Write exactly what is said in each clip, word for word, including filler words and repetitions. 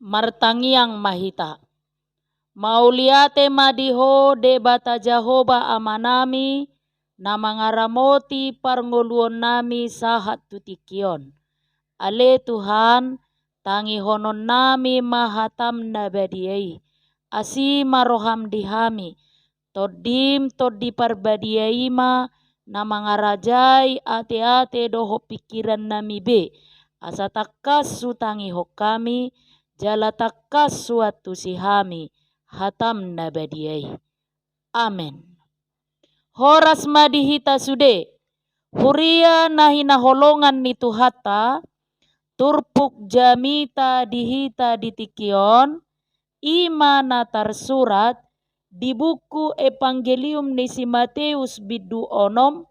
Martangiang ma hita. Mauliate ma di Ho Debata Jahowa Amanami, na mangaramoti parngoluonnami sahat tu tingki on. Ale Tuhan, tangihononnami ma hataM na badia i. Asi ma rohaM di hami, TondiM Tondi Parbadia i ma na mangarajai ateate dohot pingkirannami be, asa tangkas hutangihon hami, jala tangkas huantusi hami hataM na badia i. Amen. Horas ma di hita sude, huria na hinaholongan ni Tuhanta, turpuk jamita di hita di tingki on, i ma na tarsurat di buku Evangelium ni si Mateus bindu onom,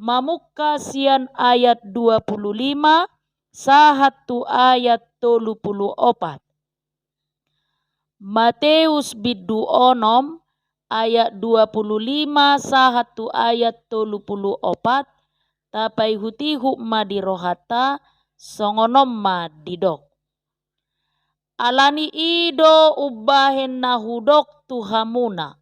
mamungka sian ayat dua pulu lima sahat tu ayat tolu pulu opat. Mateus bindu onom ayat dua pulu lima sahat tu ayat tolu pulu opat, tapaihutihut ma di rohanta, songon on ma didok. Ala ni i do umbahen na hudok tu hamuna,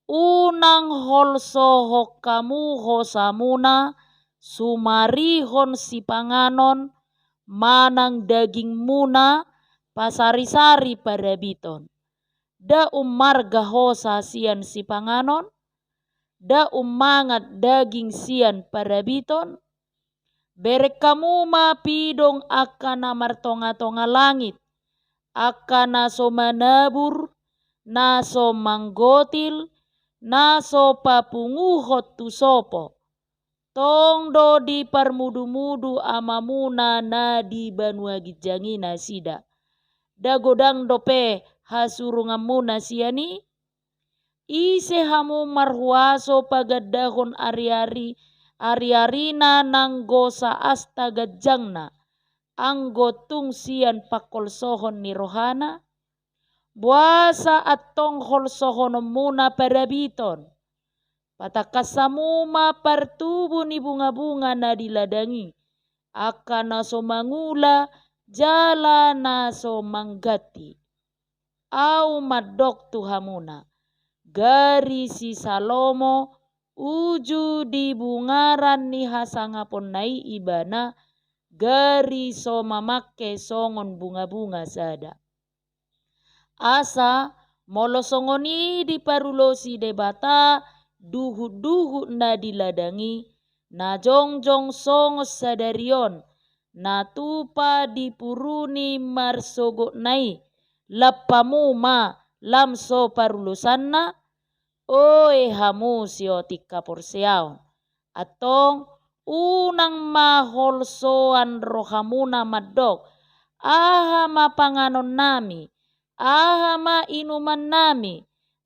unang holsohon hamu hosamuna sumarihon sipanganon manang dagingmuna pasarisari parabiton. Nda ummarga hosa sian sipanganon, nda ummangan daging sian parabiton. Bereng hamu ma pidong angka na martongatonga langit, angka na so manabur, na so manggotil, na so papunguhon tu sopo. Tong do diparmudumudu Amamuna na di banua ginjang i nasida. Nda godang dope hasurunganmuna sian i? Ise hamu marhuaso pagandahon ariari, ariarina nanggo saasta ganjangna, anggo tung sian pangholsohon ni rohana? Boasa antong holsohononmuna parabiton? Patangkas hamu ma partubu ni bungabunga na di ladang i, angka na so mangula jala na so mangganti. Ahu mandok tu hamuna, gari si Salomo uju di bungaran ni hasangaponna i ibana, gari so mamangke songon bungabunga sada. Asa molo songon i diparulosi Debata duhutduhut na di ladang i, na jongjong songon sadari on, na tupa dipuruni marsogotna i, lam hamu ma lam so parulosanna? Oe hamu siotik haporseaon, antong unang ma holsoan rohamuna mandok, aha ma panganonnami, aha ma inumannami,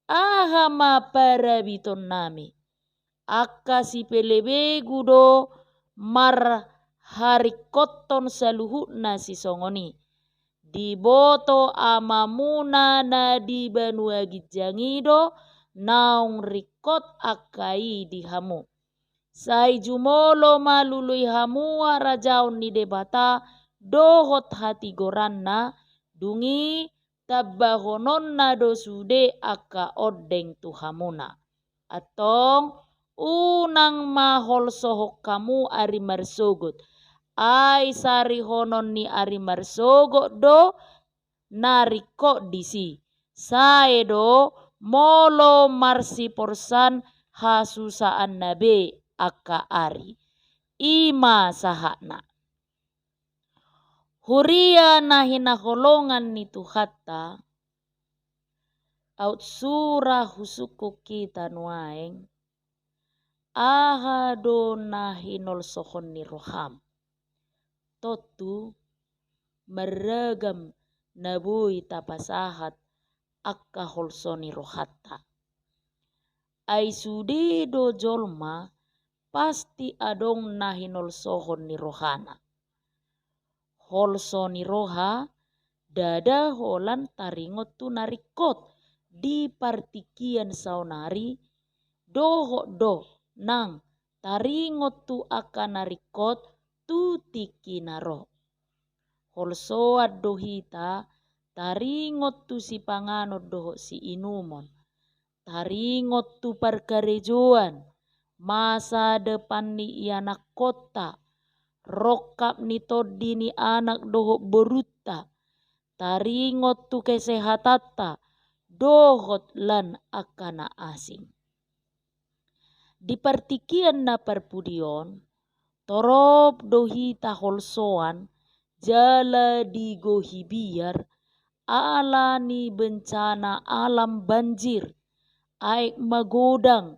aha ma parabitonnami? Angka sipelebegu do marharingkothon saluhutna sisongon i. Diboto Amamuna na di banua ginjang i do naung ringkot angka i di hamu. Sai jumolo ma lului hamu harajaon ni Debata dohot hatigoranna, dung i tambahononna do sude angka ondeng tu hamuna. Antong unang ma holsohon hamu ari marsogot, ai sarihonon ni ari marsogot do na ringkot disi. Sae do molo marsiporsan hasusaanna be angka ari. I ma sahatna. Huria na hinaholongan ni Tuhanta, aut sura husungkun hita nuaeng, aha do na hinolsohon ni roham? Tontu marragam na boi tapasahat angka holso ni rohanta. Ai sude do jolma pasti adong na hinolsohon ni rohana. Holso ni roha ndada holan taringot tu na ringkot di partingkian saonari, dohot do nang taringot tu angka na ringkot tu tingki na ro. Holsoan do hita taringot tu sipanganon dohot siinumon, taringot tu parkarejoan, masa depan ni ianakkonta, rongkap ni tondi ni anak dohot borunta, taringot tu kesehatanta, dohot lan angka na asing. Di partingkian na parpudi on, torop do hita holsoan jala digohi biar ala ni bencana alam, banjir, aek magodang,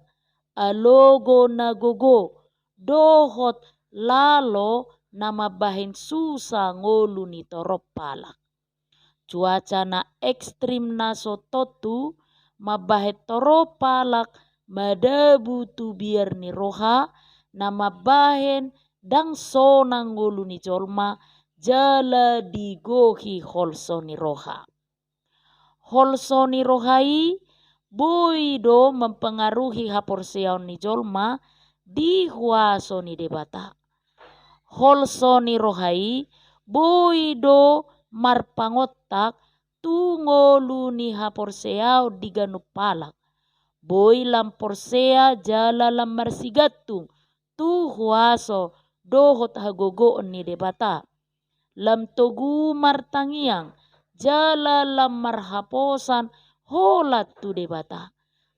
alogo na gogo, dohot lalo na mambahen susa ngolu ni torop halak. Cuaca na ekstrim na so tontu mambahen torop halak madabu tu biar ni roha, na mambahen ndang sonang ngolu ni jolma jala digohi holso ni roha. Holso ni roha i boi do mempengaruhi haporseaon ni jolma di huaso ni Debata. Holso ni roha i boi do marpangontak tu ngolu ni haporseaon di ganup halak. Boi lam porsea jala lam marsigantung tu huaso dohot hagogoon ni Debata. Lam togu martangiang jala lam marhaposan holan tu Debata.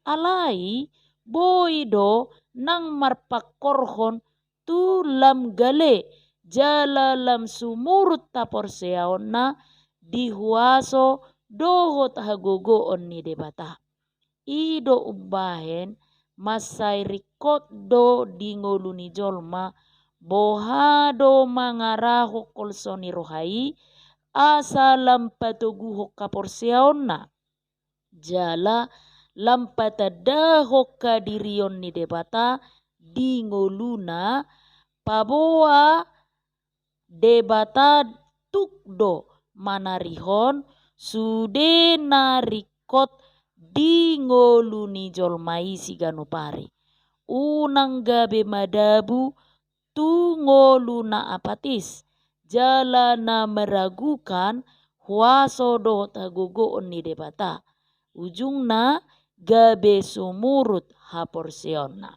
Alai boi do nang marpangkorhon tu lam gale jala lam sumurut haporseaonna di huaso dohot hagogoon ni Debata. I do umbahen mansai ringkot do di ngolu ni jolma boha do mangarahon holso ni roha i asa lam patoguhon haporseaonna jala lam patandahon hadirion ni Debata di ngoluna, paboa Debata tuk do manarihon sude na ringkot di ngolu ni jolma i siganup ari. Unang gabe madabu tu ngolu na apatis jala na meragukan huaso dohot hagogoon ni Debata. Ujungna gabe sumurut haporseaonna.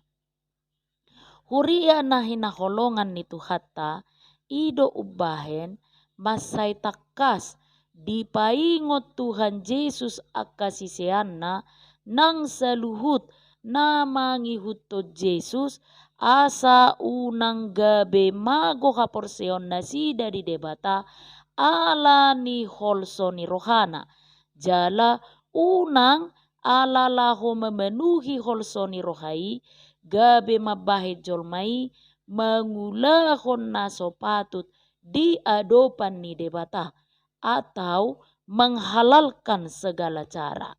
Huria na hinaholongan ni Tuhanta, i do umbahen mansai tangkas dipaingot Tuhan Jesus angka siseanna nang saluhut na mangihuthon Jesus, asa unang gabe mago haporseaonnasida di Debata ala ni holso ni rohana, jala unang ala laho memenuhi holso ni roha i, gabe mambahen jolma i mangulahon na so patut di adopan ni Debata, atau menghalalkan segala cara.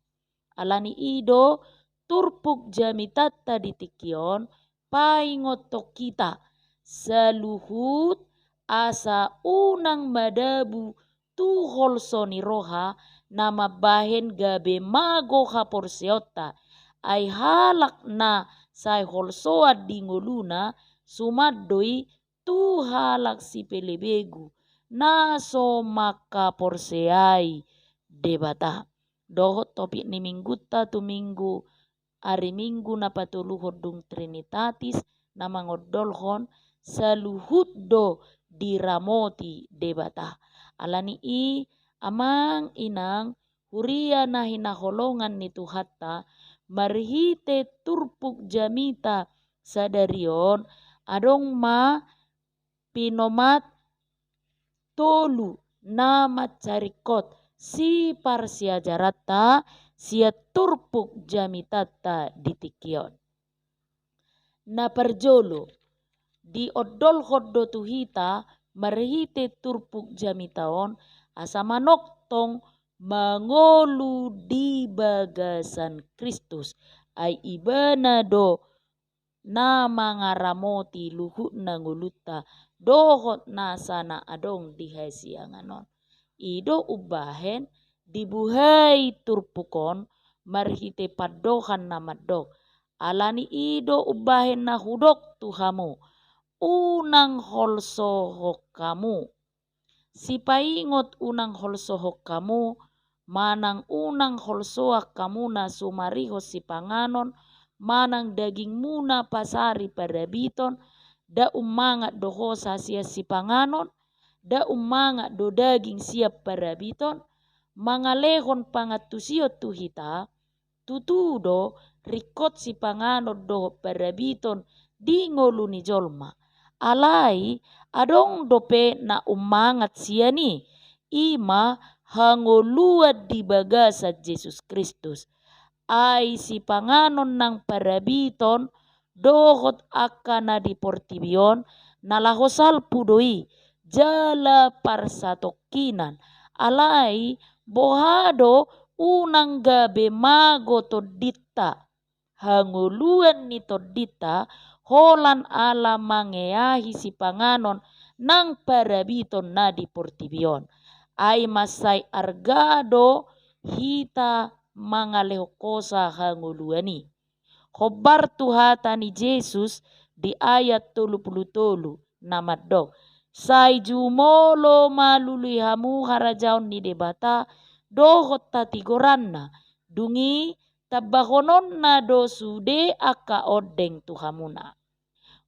Ala ni i do turpuk jamitanta di tingki on paingothon hita saluhut asa unang madabu tu holso ni roha na mambahen gabe mago haporseaonta. Ai halak na sai holsoan di ngoluna suman do i tu halak sipelebegu na so mangkaporseai Debata. Dohot topik ni minggunta tu minggu, ari Minggu na patoluhon dung Trinitatis, na mangondolhon saluhut do diramoti Debata. Ala ni i, amang inang, huria na hinaholongan ni Tuhanta, marhite turpuk jamita sadari on, adong ma pinomat tolu na mansai ringkot siparsiajaranta sian turpuk jamitanta di tingki on. Na parjolo, diondolhon do tu hita marhite turpuk jamita on asa manongtong mangolu di bagasan Kristus, ai Ibana do na mangaramoti luhutna ngolunta dohot nasa na adong di hasiangan on. I do umbahen dibuhai turpuk on marhite pandohan na mandok. Ala ni i do umbahen na hudok tu hamu, unang holsohon hamu. Sipaingot unang holsohon hamu, manang unang holsoan hamuna sumarihon sipanganon, manang dagingmuna pasari parabiton, nda ummangat do hosa sian sipanganon, nda ummangat do daging sian parabiton, mangalehon pangantusion tu hita, tutu do ringkot sipanganon dohot parabiton di ngolu ni jolma. Alai adong dope na ummangat sian i, i ma hangoluan di bagasan Jesus Kristus. Ai sipanganon nang parabiton dohot angka na di portibi on, na laho salpu do i, jala parsatongkinan. Alai boha do unang gabe mago tondinta, hangoluan ni tondinta, holan ala mangeahi sipanganon nang parabiton na di portibi on. Ai mansai arga do hita mangalehon hosa hangoluan i. Hombar tu hata ni Jesus di ayat tolu pulu tolu na mandok: Sai jumolo ma lului hamu harajaon ni Debata dohot hatigoranna, dung i tambahononna do sude angka ondeng tu hamuna.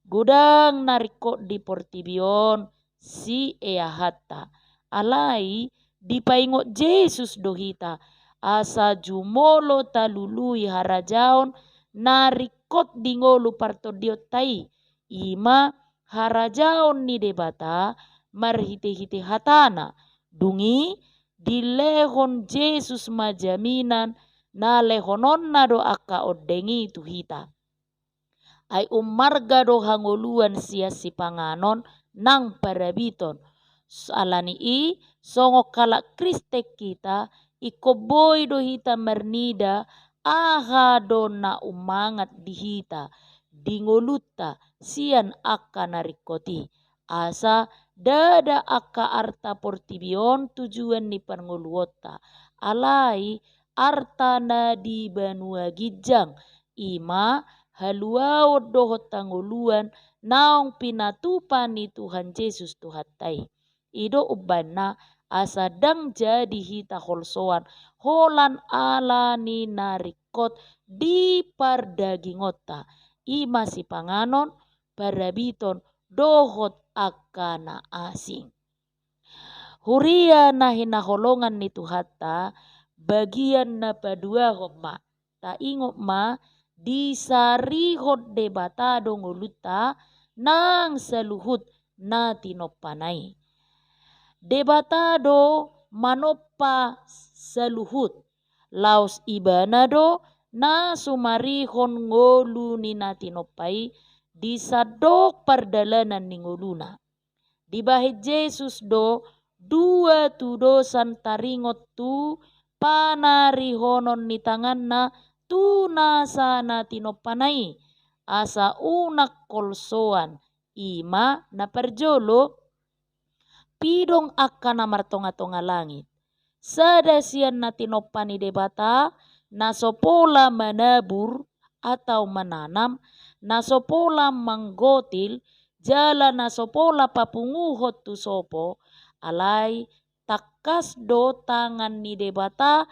Godang na ringkot di portibi on sieahanta. Alai dipaingot Jesus do hita, asa jumolo talului harajaon na ringkot di ngolu partondionta i, i ma harajaon ni Debata marhitehite hatana. Dung i dilehon Jesus ma jaminan na lehononna do angka ondeng i tu hita. Ai ummarga do hangoluan sian sipanganon nang parabiton. Alani i, songon halak Kristen hita, ingkon boi do hita marnida aha do na ummangat di hita, di ngolunta, sian angka na ringkot i. Asa ndada angka arta portibi on tujuan ni parngoluonta, alai arta na di banua ginjang, i ma haluaon dohot hangoluan naung pinatupa ni Tuhan Jesus Tuhanta i. I do umbahenna asa ndang jadi hita holsoan holan ala ni na ringkot di pardagingonta, i ma sipanganon, parabiton, dohot angka na asing. Huria na hinaholongan ni Tuhanta, bagian na paduahon ma. Taingot ma, disarihon Debata do ngolunta nang saluhut na tinompana i. Debata do manompa saluhut, laos Ibana do na sumarihon ngolu ni na tinompa i di sandok pardalanan ni ngoluna. Dibahen Jesus do dua tudosan taringot tu panarihonon ni tanganna tu nasa na tinompana i, asa unang holsoan, i ma na parjolo, pidong angka na martongatonga langit. Sada sian na tinompa ni Debata, na so pola manabur atau mananam, na so pola manggotil, jala na so pola papunguhon tu sopo, alai tangkas do tangan ni Debata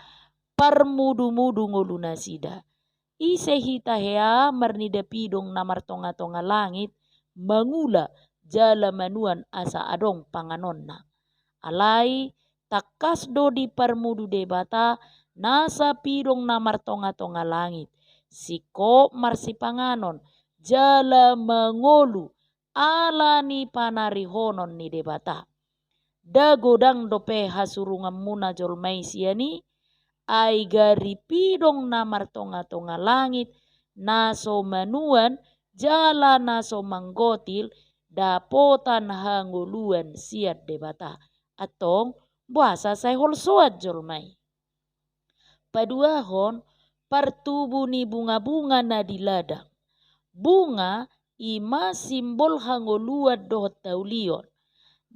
parmudumudu ngolunasida. Ise hita hea marnida pidong na martongatonga langit, mangula jala manuan asa adong panganonna. Alai tangkas do diparmudu Debata nasa pidong na martongatonga langit, singkop marsipanganon jala mangolu ala ni panarihonon ni Debata. Nda godang dope hasurunganmuna jolma i sian i, ai gari pidong na martongatonga langit, na so manuan jala na so manggotil dapotan hangoluan sian Debata. Antong, boasa sai holsoan jolma i? Paduahon, partubu ni bungabunga na di ladang. Bunga i ma simbol hangoluan dohot haulion.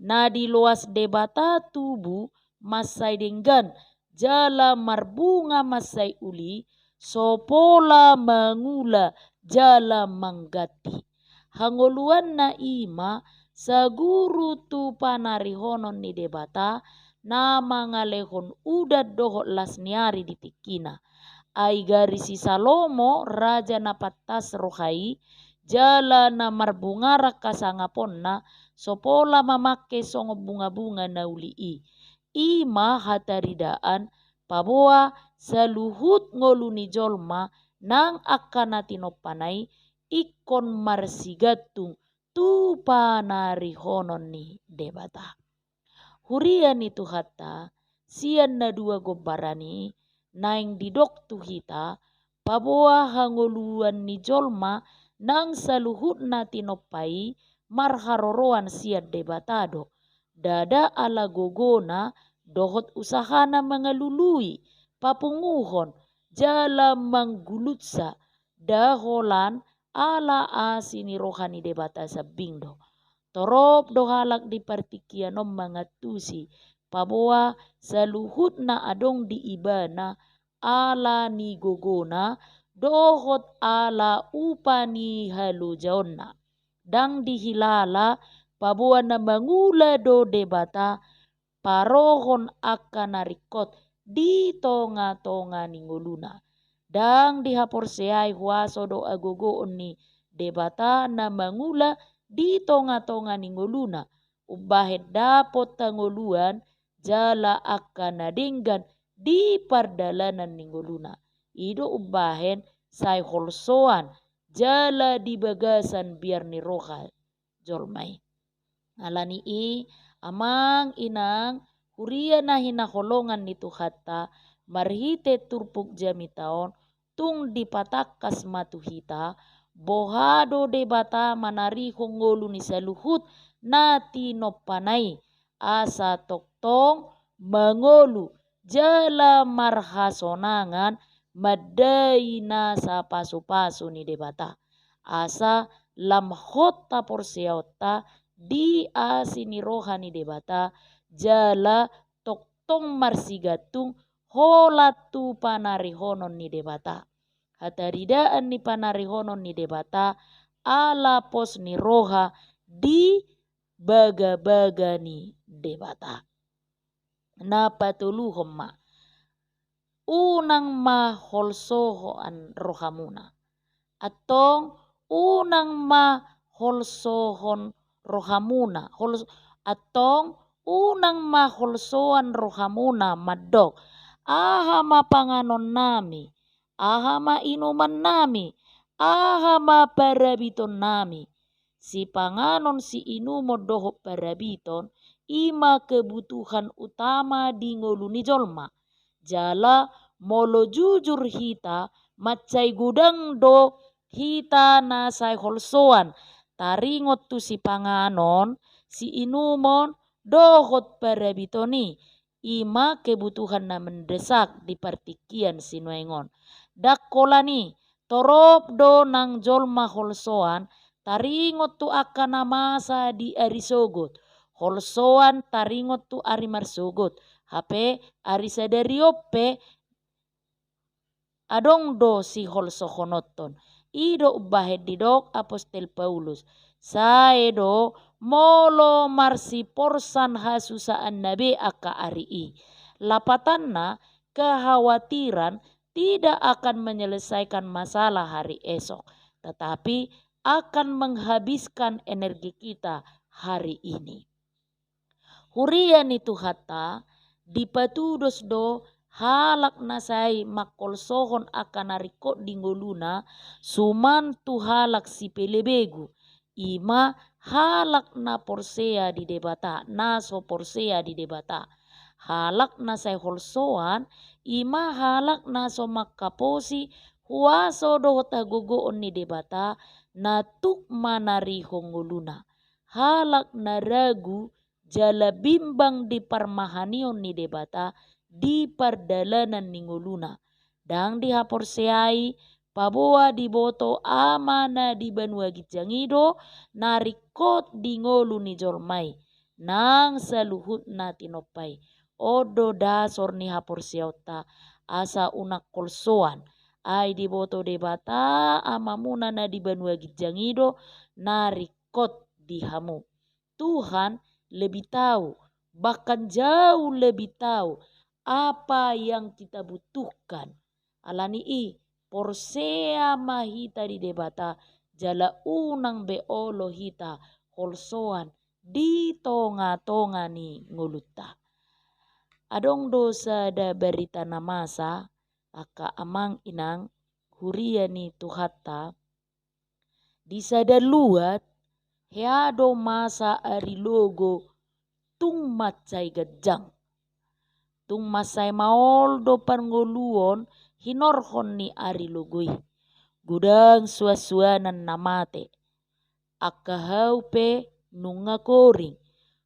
Na diloas Debata tubu mansai denggan jala marbunga mansai uli, so pola mangula jala mangganti. Hangoluanna i ma saguru tu panarihonon ni Debata na mangalehon udan dohot las ni ari di tingkina. Ai gari si Salomo, raja na pantas roha i, jala na marbungaran hasangaponna, so pola mamangke songon bungabunga na uli i. I ma hataridaan paboa saluhut ngolu ni jolma nang angka na tinompana i ingkon marsigantung tu panarihonon ni Debata. Huria ni Tuhanta, sian na dua gombaran i naeng didok tu hita, paboa hangoluan ni jolma nang saluhut na tinompa i marharoroan sian Debata do. Ndada ala gogona dohot usahana mangalului, papunguhon, jala manggulutsa, nda holan ala asi ni roha ni Debata sambing do. Torop do halak di partingkian on mangantusi, paboa saluhut na adong di ibana ala ni gogona dohot ala upa ni halojaonna. Ndang dihilala paboa na mangula do Debata parohon angka na ringkot di tongatonga ni ngoluna. Ndang dihaporseai huaso dohot hagogoon ni Debata na mangula di tongatonga ni ngoluna, umbahen dapot hangoluan jala angka na denggan di pardalanan ni ngoluna. I do umbahen sai holsoan jala di bagasan biar ni roha jolma i. Ala ni i, amang inang, huria na hinaholongan ni Tuhanta, marhite turpuk jamita on, tung dipatangkas ma tu hita, boha do Debata manarihon ngolu ni saluhut na tinompana i, asa tongtong mangolu jala marhasonangan mandai nasa pasupasu ni Debata. Asa lam hot haporseaonta di asi ni roha ni Debata, jala tongtong marsigantung holan tu panarihonon ni Debata. Hataridaan ni panarihonon ni Debata, ala pos ni roha di bagabaga ni Debata. Na patoluhon ma, unang ma holsohon rohamuna. Antong unang ma holsohon rohamuna. Hol-, antong unang ma holsoan rohamuna mandok, aha ma panganonnami, aha ma inumannami, aha ma parabitonnami. Sipanganon siinumon dohot parabiton, i ma kebutuhan utama di ngolu ni jolma. Jala molo jujur hita, mansai godang do hita na sai holsoan taringot tu sipanganon, siinumon, dohot parabiton i. I ma kebutuhan na mendesak di partingkian sinuaeng on. Ndang holan i, torop do nang jolma holsoan taringot tu angka na masa di ari sogot, holsoan taringot tu ari marsogot, hape ari sadari on pe adong do siholsohononhon. I do umbahen didok apostel Paulus, sae do molo marsiporsan hasusaanna be angka ari i. Lapatanna, kekhawatiran tidak akan menyelesaikan masalah hari esok, tetapi akan menghabiskan energi kita hari ini. Huria ni Tuhanta, dipatudos do halak na sai mangholsohon angka na ringkot di ngoluna, suman tu halak sipelebegu, i ma halak na porsea di Debata, na so porsea di Debata. Halak na sai holsoan, i ma halak na so mangkaposi huaso dohot hagogoon ni Debata, na tuk manarihon ngoluna. Halak na ragu jala bimbang di parmahanion ni Debata di pardalanan ni ngoluna. Ndang dihaporseai, paboa diboto Ama na di banua ginjang i do na ringkot di ngolu ni jolma i, nang saluhut na tinompa i. On do dasor ni haporseaonta, asa unang holsoan. Ai diboto Debata Amamuna na di banua ginjang i do na ringkot di hamu. Tuhan lebih tahu bahkan jauh lebih tahu apa yang kita butuhkan. Ala ni i, porsea ma hita di Debata, jala unang be olo hita holsoan di tonga-tonga ni ngolunta. Adong do sada barita na masa, angka amang inang, huria ni Tuhanta, di sada luat, hea do masa ari logo tung mansai ganjang. Tung mansai maol do parngoluon hinorhon ni ari logo i. Godang suansuanan na mate. Angka hau pe nunga koring,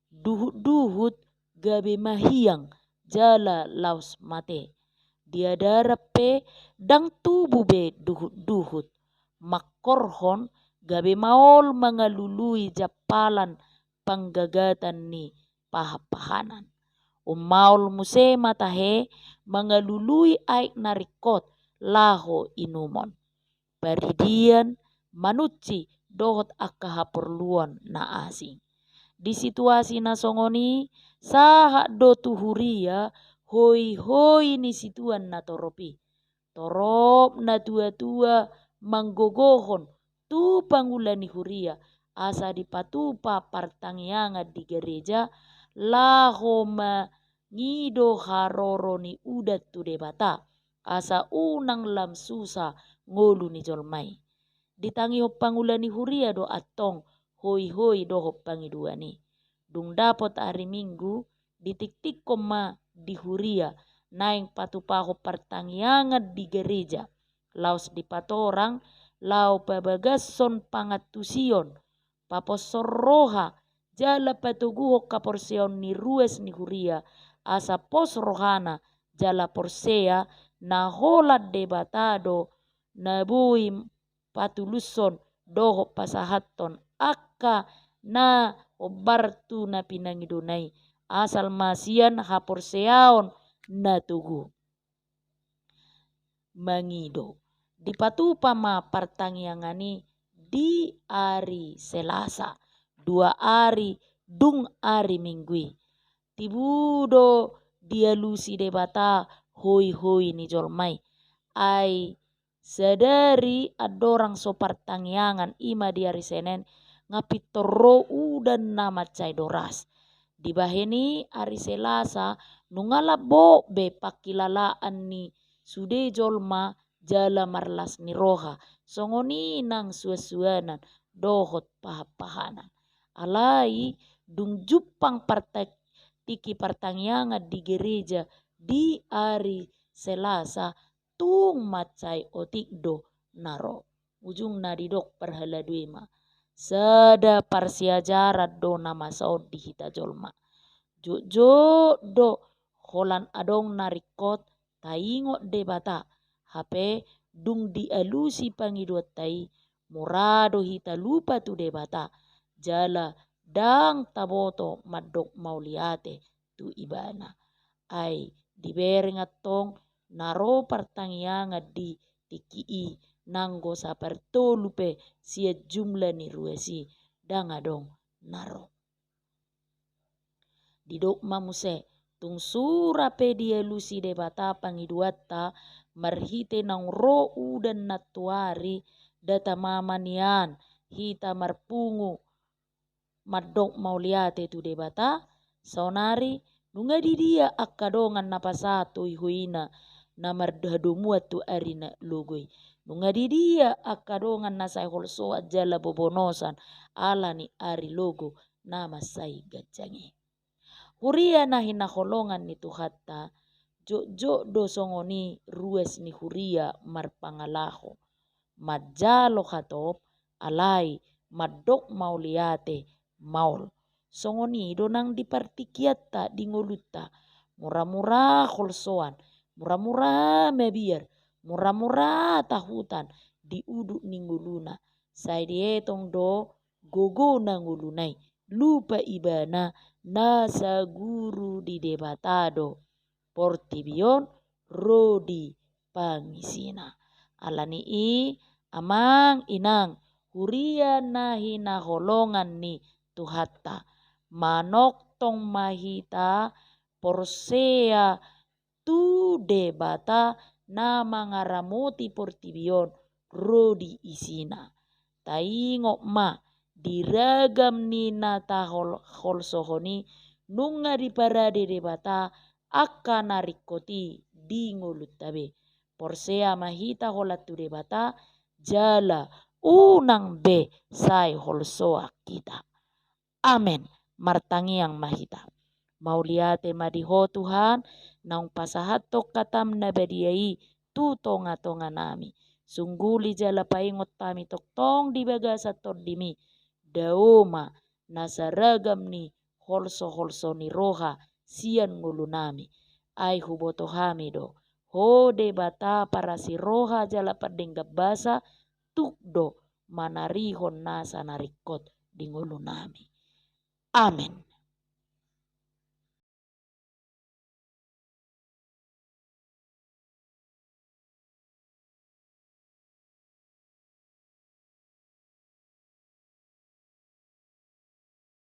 duhutduhut gabe mahiang jala laos mate. Di adaran pe ndang tubu be duhutduhut, mangkorhon gabe maol mangalului jampalan panggagatan ni pahanpahanan. Ummaol muse ma tahe mangalului aek na ringkot laho inumon. Paridian, manunsi dohot angka haporluan na asing. Di situasi na songon i, sahat do tu huria hoihoi ni situan na torop i. Torop natuatua manggogohon tu pangula ni huria, asa dipatupa partangiangan di gareja, laho mangido haroro ni udan tu Debata, asa unang lam susa ngolu ni jolma i. Ditangihon pangula ni huria do antong hoihoi dohot pangidoan i. Dung dapot ari Minggu, ditiktikkon ma di huria naeng patupahon partangiangan di gareja, laos dipatorang laho pabagashon pangantusion, paposhon roha jala patoguhon haporseaon ni ruas ni huria, asa pos rohana jala porsea na holan Debata do na boi patulushon dohot pasahathon angka na hombar tu na pinangidona i, asal ma sian haporseaon na togu. Mangido. Dipatupa ma partangiangan i di ari Selasa, dua ari dung ari Minggu i. Tibu do dialusi Debata hoihoi ni jolma i. Ai sadari andorang so partangiangan, i ma di ari Senen, nga pintor ro udan na mansai doras. Dibahen i ari Selasa, nunga lambok be pangkilalaan ni sude jolma jala marlas ni roha, songon i nang suansuanan dohot pahanpahanan. Alai dung jumpang parta-, tingki partangiangan di gareja di ari Selasa, tung mansai otik do na ro. Ujungna didok parhalado i ma, sada parsiajaran do na masa on di hita jolma. Jotjot do holan adong na ringkot taingot Debata, hape dung dialusi pangidoanta i, mura do hita lupa tu Debata, jala ndang taboto mandok mauliate tu Ibana. Ai dibereng antong na ro partangiangan di tingki i, nanggo sapartolu pe sian jumlah ni ruas i, ndang adong na ro. Didok ma muse, tung sura pe dialusi Debata pangidoanta marhite naung ro udan nantoari, nda tama ma nian hita marpungu mandok mauliate tu Debata. Saonari, nunga didia angka dongan na pasahat hoihoina na marhadomuan tu ari na logo i? Nunga didia angka dongan na sai holsoan jala bobonosan ala ni ari logo na mansai ganjang i? Huria na hinaholongan ni Tuhanta, jotjot do songon i ruas ni huria marpangalaho. Manjalo hatop, alai mandok mauliate maol. Songon i do nang di partingkianta, di ngolunta. Muramura holsoan, muramura mabiar, muramura tahutan di udut ni ngoluna. Sai dietong do gogona ngoluna i, lupa ibana na saguru di Debata do portibi on ro di pangisina. Ala ni i, amang inang, huria na hinaholongan ni Tuhanta, manok tongtong ma hita porsea tu Debata na mangaramoti portibi on ro di isina. Taingot ma, di ragam ni na tahol-, holsohon i, nunga diparade Debata angka na ringkot i di ngolunta be. Porsea ma hita holan tu Debata, jala unang be sai holsoan hita. Amen. Martangiang ma hita. Mauliate ma di Ho Tuhan, naung pasahathon hatam na badia i tu tongatonganami. Sungguli jala paingot hami tongtong di bagasan Tondim i, dao ma nasa ragam ni holsoholso ni roha sian ngolunami. Ai huboto hami do, Ho Debata parasi roha jala pandenggan basa, tuk do manarihon nasa na ringkot di ngolunami. Amen.